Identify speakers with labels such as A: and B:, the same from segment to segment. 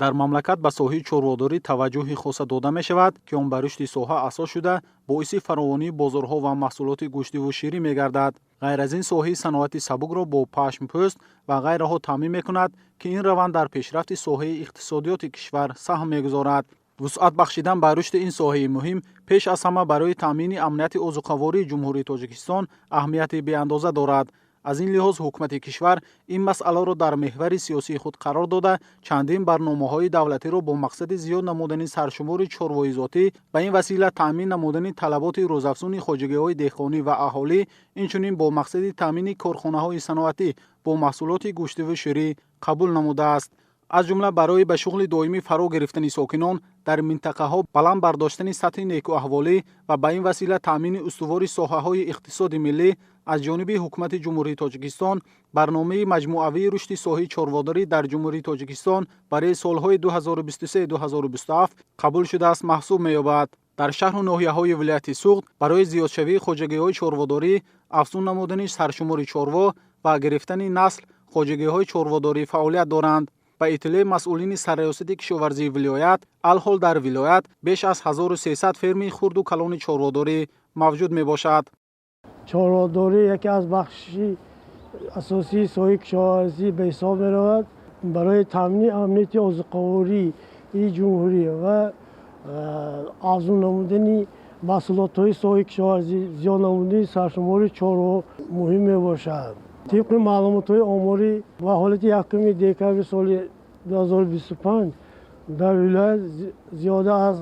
A: Дар мамлакат ба соҳаи чорводорӣ таваҷҷӯҳи хоса дода мешавад, ки он ба рушди соҳа асос шуда, боиси фаровонии бозорҳо ва маҳсулоти гӯштиву ширӣ мегардад. Ғайр аз ин, соҳаи саноати сабукро бо пашм, пӯст ва ғайраҳо таъмин мекунад, ки ин раванд дар пешрафти соҳаи иқтисодиёти кишвар саҳм мегузорад. Вусъат бахшидан ба рушди ин соҳаи муҳим пеш аз ҳама барои таъмини амнияти озуқавории Ҷумҳурии Тоҷикистон аҳамияти беандоза дорад. Аз ин лиҳоз ҳукумати кишвар ин масъаларо дар меҳвари сиёсии худ қарор дода, чандин барномаҳои давлатиро бо мақсади зиёд намудани саршумори чорвои зотӣ, ба ин васила таъмин намудани талаботи рӯзафзуни хоҷагиҳои деҳқонӣ ва аҳолӣ, инчунин бо мақсади таъмини корхонаҳои саноатӣ бо маҳсулоти гӯштиву ширӣ қабул намудааст. Аз ҷумла барои ба шуғли доимӣ фаро гирифтани сокинон дар минтақаҳо, баланд бардоштани сатҳи некӯаҳволӣ ва ба ин васила таъмини устувори соҳаҳои иқтисоди миллӣ аз ҷониби Ҳукумати Ҷумҳурии Тоҷикистон Барномаи маҷмӯавии рушди соҳаи чорводорӣ дар Ҷумҳурии Тоҷикистон барои солҳои 2023-2027 қабул шудааст маҳсуб меёбад. Дар шаҳру ноҳияҳои вилояти Суғд барои зиёдшавии хоҷагиҳои чорводорӣ, афзун намудани саршумори чорво ва гирифтани насл хоҷагиҳои чорводорӣ фаъолият доранд. Ба иттилои масъулини Сарраёсати кишоварзии вилоят, алҳол дар вилоят беш аз 1300 фермаи хурду калони чорводорӣ мавҷуд мебошад.
B: Чорводорӣ яке аз бахши асосии соҳаи кишоварзӣ ба ҳисоб меравад. Барои таъмини амнияти озуқавории ҷумҳурӣ ва афзун намудани маҳсулотҳои соҳаи кишоварзӣ, зиёд намудани саршумори чорво муҳим мебошад. Тибқи маълумотҳои оморӣ, ба ҳолати 1 декабри соли 2025 дар вилоят зиёда аз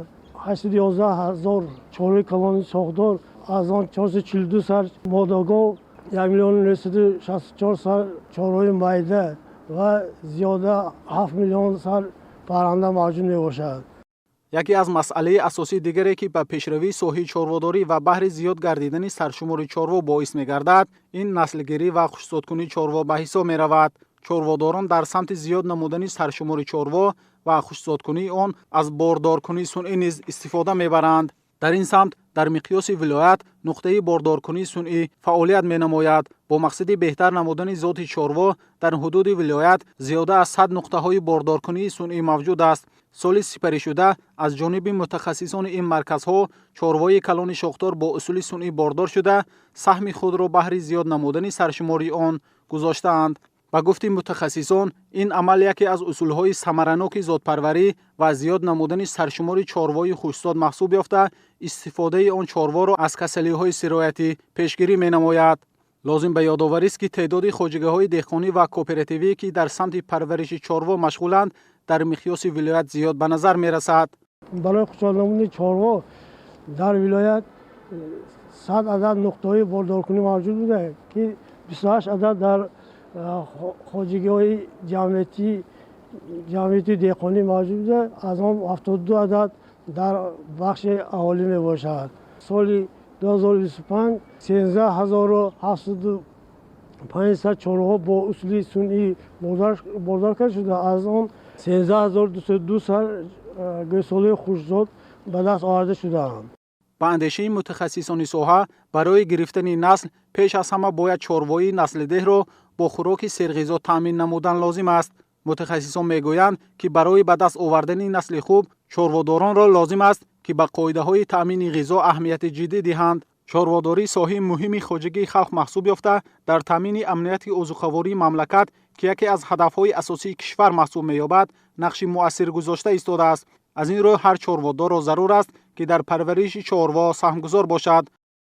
B: 811 ҳазор чорвои калони шохдор, аз он 442 сар модагов, 1 миллиону 964 сар чорвои майда ва зиёда 7 миллион сар парранда мавҷуд мебошад.
A: Яке аз масъалаи асосии дигаре, ки ба пешравии соҳаи чорводорӣ ва баҳри зиёд гардидани саршумори чорво боис мегардад, ин наслгирӣ ва хушзодкунии чорво ба ҳисоб меравад. Чорводорон дар самти зиёд намудани саршумори чорво ва хушзодкунии он аз бордоркунии сунъӣ низ истифода мебаранд. Дар ин самт дар миқёси вилоят нуқтаи бордоркунии сунъӣ фаъолият менамояд. Бо мақсади беҳтар намудани зоти чорво дар ҳудуди вилоят зиёда аз 100 нуқтаҳои бордоркунии сунъӣ мавҷуд аст. Соли сипаришуда аз ҷониби мутахассисони ин марказҳо чорвои калони шохдор бо усули сунъӣ бордор шуда, саҳми худро баҳри зиёд намудани саршумори он гузоштаанд. Ба гуфти мутахассисон, ин амал яке аз усулҳои самараноки зотпарварӣ ва зиёд намудани саршумори чорвои хушзод маҳсуб ёфта, истифодаи он чорворо аз касалиҳои сироятӣ пешгирӣ менамояд. Лозим ба ёдоварист, ки теъдоди хоҷагиҳои деҳқонӣ ва кооперативӣ, ки дар самти парвариши чорво машғуланд, дар миқёси вилоят зиёд ба назар мерасад.
B: Барои хушзод намудани чорво дар вилоят 100 адад нуқтаҳои бордоркунӣ мавҷуд буда, ки 28 адад дар хоҷагиҳои ҷамъиятии деҳқонӣ мавҷуд буда, аз он 72 адад дар бахши аҳолӣ мебошад. Соли 2025 13 705 сар чорвоҳо бо усули сунъӣ бордор карда шуда, аз он 13 202 сар гӯсолаи хушзод ба даст оварда шудаанд.
A: Ба андешаи мутахассисони соҳа, барои гирифтани насл пеш аз ҳама бояд чорвои наслидеҳро бо хӯроки серғизо таъмин намудан лозим аст. Мутахассисон мегӯянд, ки барои ба даст овардани насли хуб чорводоронро лозим аст, ки ба қоидаҳои таъмини ғизо аҳамияти ҷиддӣ диҳанд. Чорводорӣ соҳаи муҳими хоҷагии халқ маҳсуб ёфта, дар таъмини амнияти озуқавории мамлакат, ки яке аз ҳадафҳои асосии кишвар маҳсуб меёбад, нақши муассир гузошта истодааст. Аз ин рӯ ҳар чорводорро зарур аст, ки дар парвариши чорво саҳмгузор бошад.